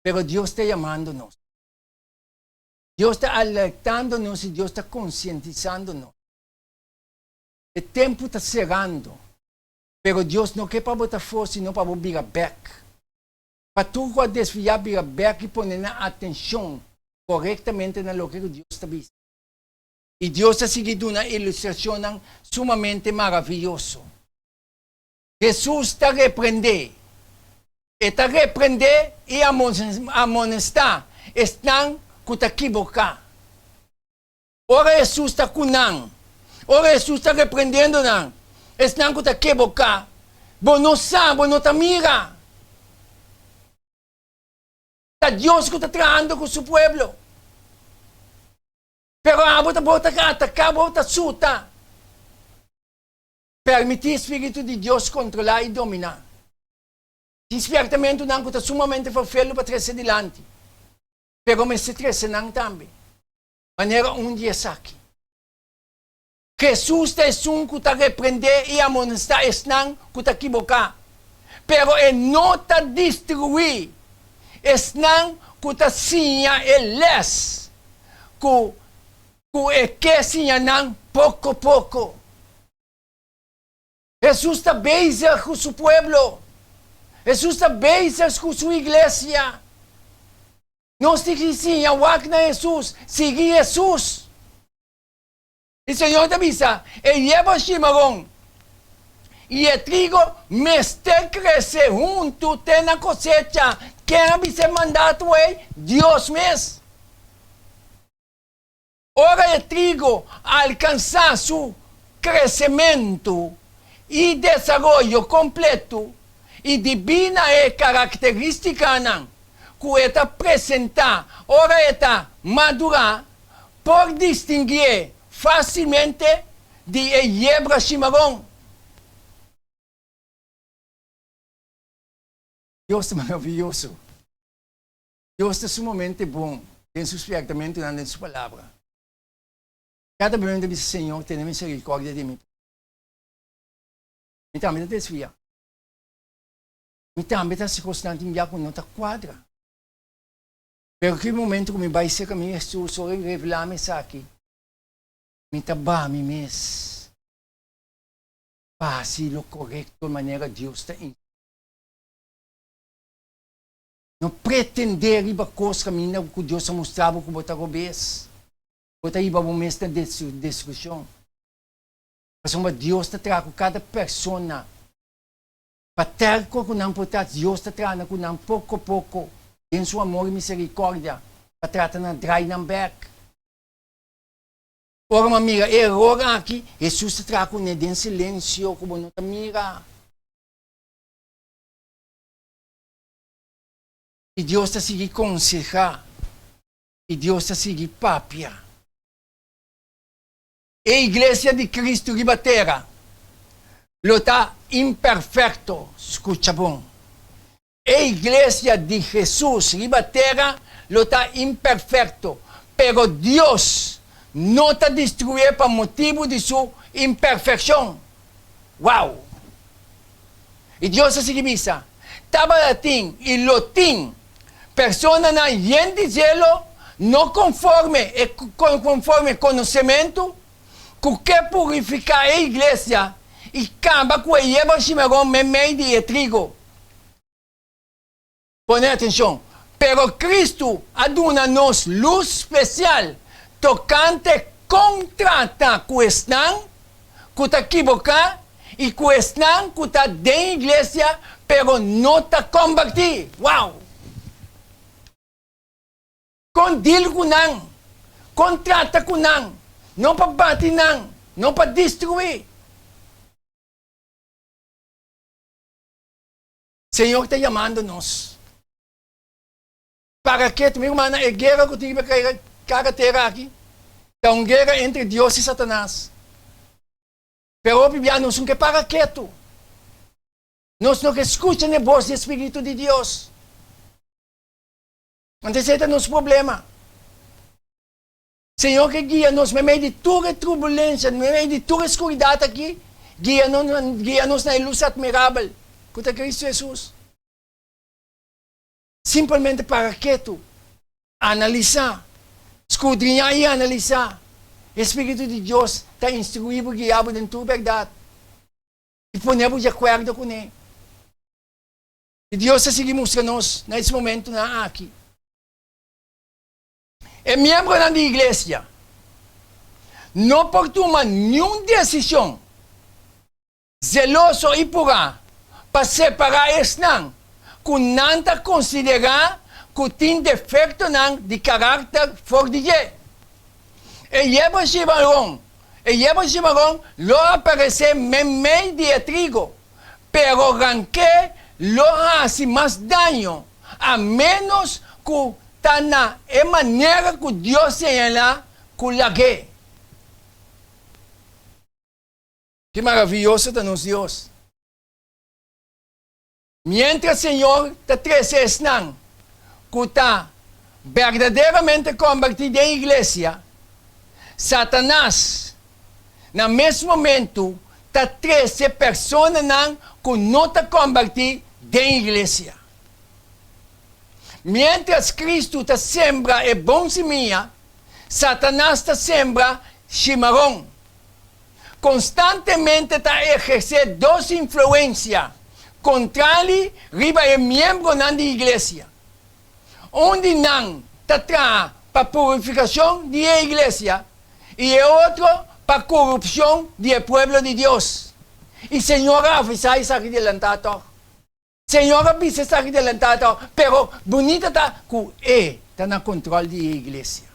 pero Dios ta yamando nos. Dios ta alertando nos i Dios ta konsientisando nos. E tempu ta serando, pero Dios no ke pa bo ta for sino pa bo bira bèk. Pa tur ku a desviá bira bèk i pone nan atenshon korektamente na loke ku Dios ta bisa. I Dios ta sigui duna ilustrashonnan sumamente maravioso. Hesus ta reprendé. E ta reprendé i amonestá esnan ku ta kiboká. Ora Hesus ta ku nan, ora Hesus ta reprendiendo nan, esnan ku ta keboká, bo no sa, bo no ta mira. Ta Dios ku ta trahando ku su pueblo. Pero abo ta bo ta ataká, bo ta suta. Permití spiritu di Dios kontrolá i dominá. Tin spièrtamentunan ku ta sumamente ferfelu pa trese dilanti, pero mester trese nan tambe. Manera un di esaki. Hesus ta esun ku ta reprendé i amonestá esnan ku ta kiboká, pero e no ta destruí esnan ku ta siña e lès ku ku e ke siña nan poko poko. Hesus ta bezig ku su pueblo. Hesus ta bezig ku su iglesia. Nos tin ki siña wak na Hesus, sigui Hesus. E Señor ta bisa, E yerba shimaron i e trigo mester krese huntu te na kosecha. Ken a bisa e mandato ei? Dios mes. Ora e trigo alkansá su kresementu i desaroyo kompletu i dibí na e karakterístikanan ku e ta presentá ora e ta madurá, por distinguié fásilmente di e yebra shimaron. Dios ta maravioso. Dios ta sumamente bon. Den su spièrtamentunan den su Palabra. Kada bes mi ta bisa, Señor, tene miserikòrdia di mi. Mi tambe ta desviá. Mi tambe ta hasi kosnan tin bia ku no ta kuadra. Pero ki momento ku mi bai serka mi Hesus ora e revelá mi esaki, mi ta baha mi mes pa hasi lo korekto manera Dios ta instruí. No pretendé riba kos kaminda ku Dios a mustra bo ku bo ta robes. Bo ta hiba bo mes na destrukshon. Pasobra Dios ta traha ku kada persona. Pa terko ku nan por ta, Dios ta traha ku nan poko poko den su amor i miserikòrdia pa trata na drai nan bèk. Ora bo mira e eror aki, Hesus ta traha kuné den silensio ku bo no ta mira. I Dios ta sigui konsehá, i Dios ta sigui papia. E Iglesia di Cristo riba tera lo ta imperfecto, scucha bon. E Iglesia di Jesus riba tera lo ta imperfecto, pero Dios no ta destruié pa motibu di su imperfeccion. Wow! I Dios a sigui bisa, Tabatin i lo tin personanan yen di zelo, no konforme e konforme konosementu, ku ke purifiká e iglesia i kaba ku e yerba shimaron meimei di e trigo. Pone atenshon, Pero Kristu a duna nos lus spesial tokante kon trata ku esnan ku ta kiboká i ku esnan ku ta den iglesia pero no ta kombertí. Wow! Kon deal ku nan, kon trata ku nan, no pa bati nan, no pa destruí. Señor ta yamando nos. Para ke, mi rumannan, e guera ku tin riba kada tera aki ta un guera entre Dios i Satanas. Pero hopi bia nos no ke para ketu. Nos no ke skucha n'e bos di e Spiritu di Dios. Anto esei ta nos problema. Señor ke guia nos meimei di tur e turbulensia, meimei di tur e skuridat aki, guia nos, guia nos na e lus atmirabel ku ta Kristu Hesus. Simpelmente para ketu, analisá, skudriñá i analisá. E Spiritu di Dios ta instruí bo, guia bo den tur bèrdat i pone bo di akuerdo kuné. I Dios ta sigui mustra nos na es momentunan aki. E miembronan di iglesia no por tuma niun desishon zeloso i purá pa separá esnan ku nan ta konsiderá ku tin defektonan di karakter for di dje. E yerba shimaron, e yerba shimaron lo aparesé meimei di e trigo, pero ranké lo hasi mas daño a ménos ku ta na e manera ku Dios señalá ku lag'é. Ki maravioso ta nos Dios! Miéntras Señor ta trese esnan ku ta berdaderamente kombertí den iglesia, Satanas na mes momentu ta trese personanan ku no ta kombertí den iglesia. Miéntras Kristu ta sembra e bon simia, Satanas ta sembra shimaron. Konstantemente ta ehersé dos influensia kontrali riba e miembronan di iglesia. Un di nan ta traha pa purifikashon di e iglesia i e otro pa korupshon di e pueblo di Dios. I Señor a avisá esaki delantá tòg. Señor a bisa esaki delantá tòg, pero bunita ta ku E ta na kontròl di e iglesia.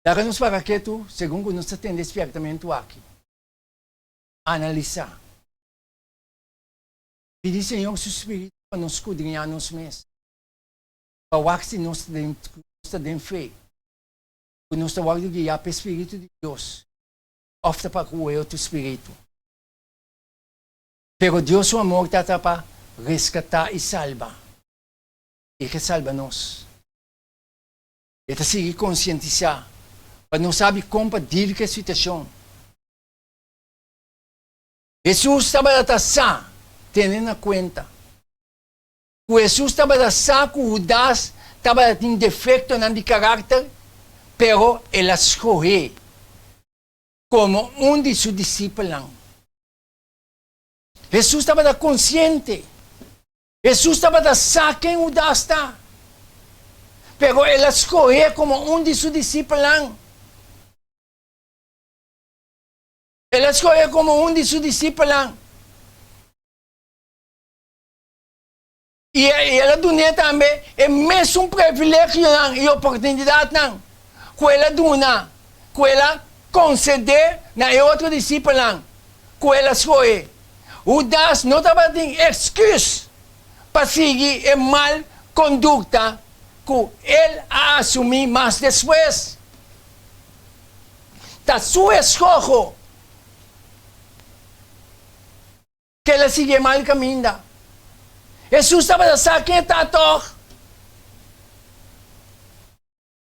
Laga nos para ketu segun ku nos ta tende e spièrtamentu aki. Analisá. Pidi Señor su spiritu pa nos skudriñá nos mes, pa wak si nos ta den fe, ku nos ta wòrdu guiá pa e spiritu di Dios òf ta pa ku e otro spiritu. Pero Dios su amor ta ta pa reskatá i salba. I ke salba nos. E ta sigui konsientisá pa nos sabi kon pa dil ku e situashon. Hesus tabata ta sa, tene na kuenta ku Hesus tabata sa ku Hudas tabata tin defektonan di karakter, pero el a skohé komo un di su disipelnan. Hesus tabata konsiente. Hesus tabata sa ken Hudas ta, pero el a skohé komo un di su disipelnan. El a skohé komo un di su disipelnan. I el a dun'é tambe e mesun privilegionan i oportunidatnan ku el a duna, ku el a konsedé na e otro disipelnan ku el a skohe. Hudas no tabatin eksküs pa sigui e mal kondukta ku el a asumí mas despues. Ta su eskoho ku el a sigui e mal kaminda. Hesus tabata sa ken e ta tòg.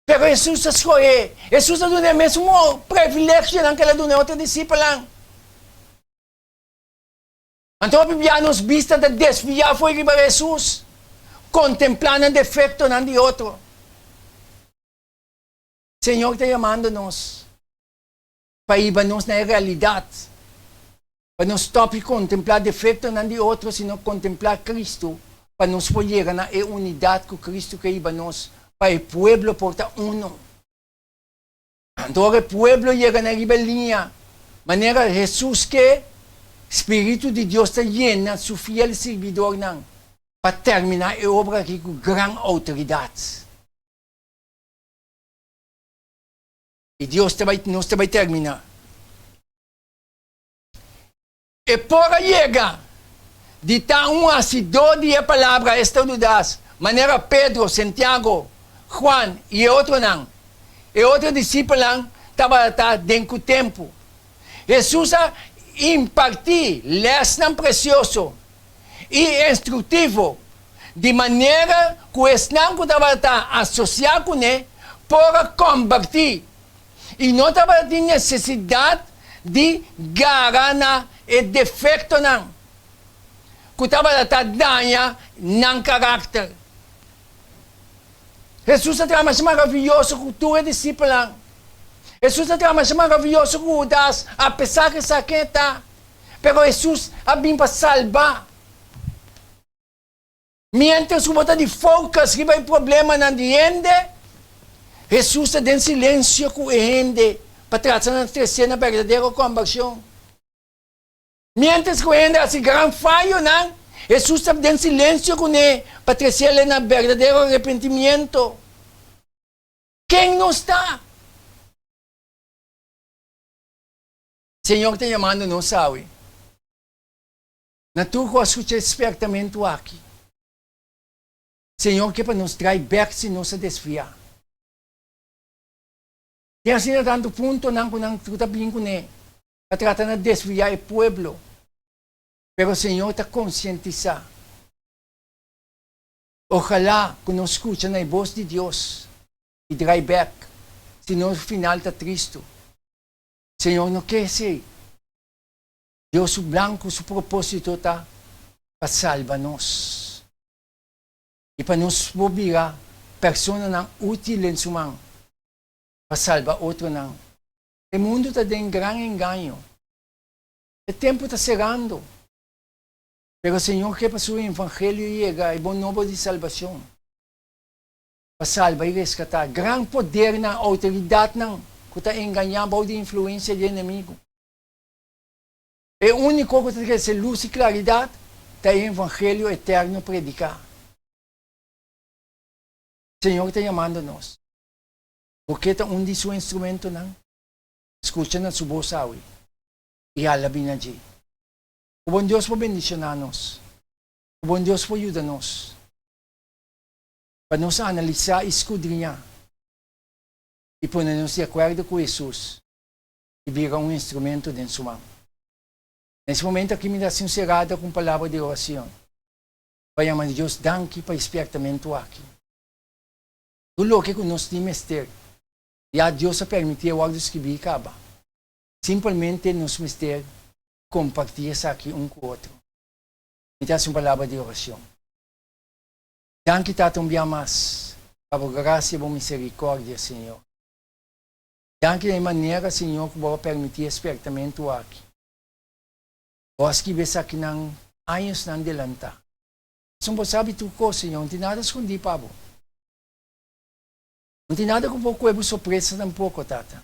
Pero Hesus a skohé. Hesus a duna e mesun privilegionan ku el a duna e otro disipelnan. Anto hopi bia nos bista ta desviá fo'i riba Hesus, kontemplá nan defektonan di otro. Señor ta yamando nos pa hiba nos na e realidat, pa nos stòp di kontemplá defektonan di otro sino kontemplá Kristu pa nos por yega na e unidat ku Kristu ke hiba nos pa e pueblo por ta uno. Anto ora e pueblo yega na riba e liña, manera Hesus ke, Spiritu di Dios ta yena su fiel sirbidornan pa terminá e obra aki ku gran outoridat. I Dios ta bai, nos ta bai terminá. E por a yega di ta un hasidó di e palabra, esta Hudas, manera Pedro, Santiago, Juan i e otronan. E otro disipelnan tabata den ku tempu. Hesus a impartí lèsnan presioso i instruktivo di manera ku esnan ku tabata asosiá kuné por a kombertí i no tabatin nesesidat di gara na e defektonan ku tabata ta daña nan karakter. Hesus a traha masha maravioso ku tur e disipelnan. Hesus a traha masha maravioso ku Hudas, apesar ku e sa ken e ta. Pero Hesus a bin pa salba. Miéntras ku bo ta di focus riba e problemanan di hende, Hesus ta den silensio ku e hende pa trata nan trese na berdadero kombershon. Miéntras ku e hende hasi gran fayonan, Hesus ta den silensio kuné pa tresele na berdadero arepentimiento. Ken nos ta? Señor ta yamando nos awe. Na tur ku a skucha e spèrtamentu aki, Señor ke pa nos drai bèk si nos a desviá. Tin asina tantu puntonan ku nan ku ta bin kuné pa trata na desviá e pueblo, pero Señor ta konsientisá. Ojalá ku nos skucha na e bos di Dios i drai bèk, si no final ta tristu. Señor no ke esei. Dios su plan ku su propósito ta pa salba nos i pa nos por bira personanan útil den su man pa salba otronan. E mundu ta den gran engaño. E tempu ta serando. Pero Señor ke pa su evangelio yega, e bon nobo di salbashon, pa salba i reskatá. Gran podernan, outoridatnan ku ta engañá bou di influensia di enemigu. E úniko ku ta trese lus i klaridat ta e evangelio eterno prediká. Señor ta yamando nos. Bo ke ta un di Su instrumentonan? Skucha na Su bos awe i hala bin na dje. Ku bon Dios por bendishoná nos. Ku bon Dios por yuda nos pa nos analisá i skudriñá i pone nos di akuerdo ku Hesus. i bira un instrumento den su man. Na es momento aki mi ta hasi un serada ku un palabra di oracion. Pa yama Dios danki pa e spièrtamentu aki. Tur loke ku nos tin mester, ya Dios a permití e wòrdu skibí kaba. Simpelmente nos mester kompartí esaki un ku otro. Mi ta hasi un palabra di orashon. Danki Tata un bia mas pa bo grasia i bo miserikòrdia, Señor. Danki na e manera, Señor, ku bo a permití e spièrtamentu aki. Bo a skibi esakinan añosnan delantá. Pasobra bo sabi tur kos, Señor, no tin nada skondí pa bo. No tin nada ku por kue bo sorpresa tampoko, Tata.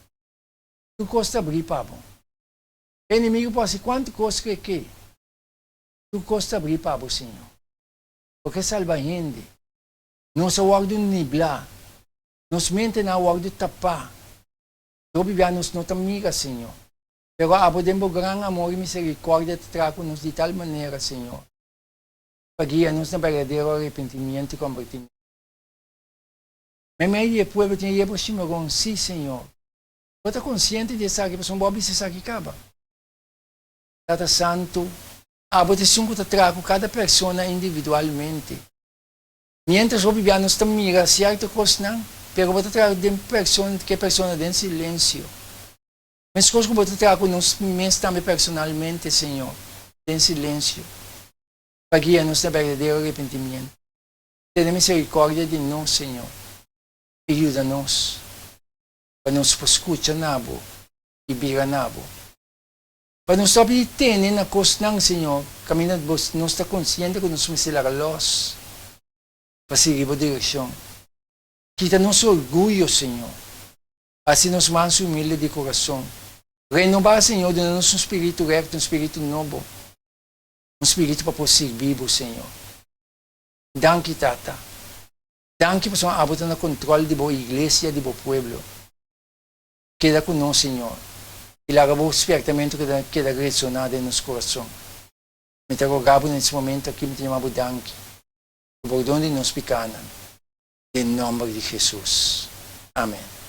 Tur kos ta abrí pa bo. E enemigu por hasi kuantu kos ku e ke. Tur kos ta abrí pa bo, Señor. Bo ke salba hende. Nos a wòrdu niblá. Nos mentenan a wòrdu tapá. Hopi bia nos no ta mira, Señor. Pero abo den bo gran amor i miserikòrdia ta traha ku nos di tal manera, Señor, pa guia nos na berdadero arepentimiento i kombertimiento. Meimei di e pueblo tin e yerba shimaron, sí, Señor. Bo ta konsiente di esaki pasobra bo a bisa esaki kaba. Tata Santu, abo ta esun ku ta traha ku kada persona individualmente. Miéntras hopi bia nos ta mira sierto kosnan, pero bo ta traha den persona ku e persona den silensio. Meskos ku bo ta traha ku nos mes tambe personalmente, Señor, den silensio, pa guia nos na berdadero arepentimiento. Tene miserikòrdia di nos, Señor, i yuda nos pa nos por skucha na Bo i bira na Bo. Pa nos stòp di tene na kosnan, Señor, kaminda Bo nos ta konsiente ku nos mester laga lòs pa sigui Bo direkshon. Kita nos orguyo, Señor. Hasi nos mansu i humilde di kurason. Renobá, Señor, duna nos un spiritu rekto, un spiritu nobo, un spiritu pa por sirbi Bo, Señor. Danki, Tata. Danki pasobra Abo ta na kontròl di Bo iglesia, di Bo pueblo. Keda ku nos, Señor, i laga Bo spièrtamentu keda keda resoná den nos kurason. Mi ta roga Bo na es momentu aki, mi ta yama Bo danki pa pordon di nos pikánan, den nòmber di Hesus. Amèn.